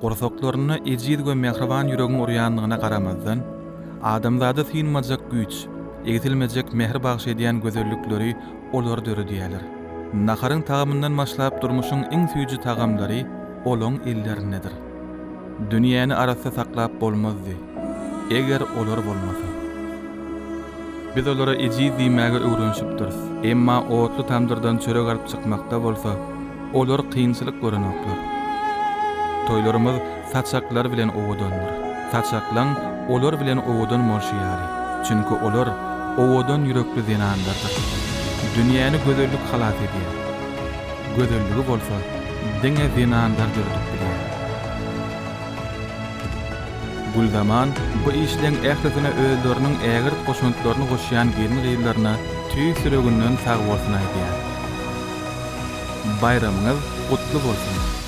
Gursaklarynda ejiz we mähriban ýüregiň urýandygyna garamazdan, adamzada synmajak güýç, egsilmejek mähir bagyş edýän gözellikleri olar döredýärler. Naharyň tagamyndan başlap durmuşyň iň süýji tagamlary olaň ellerindedir. Dünýäni arassa saklap bolmazdy, eger olar bolmasa. Biz olara ejiz diýmäge öwrenişipdiris, emma otly tamdyrdan çörek alyp çykmakda bolsa, olar kynçylyk görenoklar. Toýlarymyz saçaklar bilen owadandyr. Saçaklaň olar bilen owadan bolşy ýaly. Çünki olar owadan ýürekli zenanlardyr. Dünýäni gözellik halas edýär. Gözelligi bolsa diňe zenanlar döredip bilýär. Gülzaman bu işleň ählisine özleriniň ägirt goşantlaryny goşýan gelin-gyzlaryna tüýs ýüreginden sagbolsun aýdýar. Baýramyňyz gutly bolsun!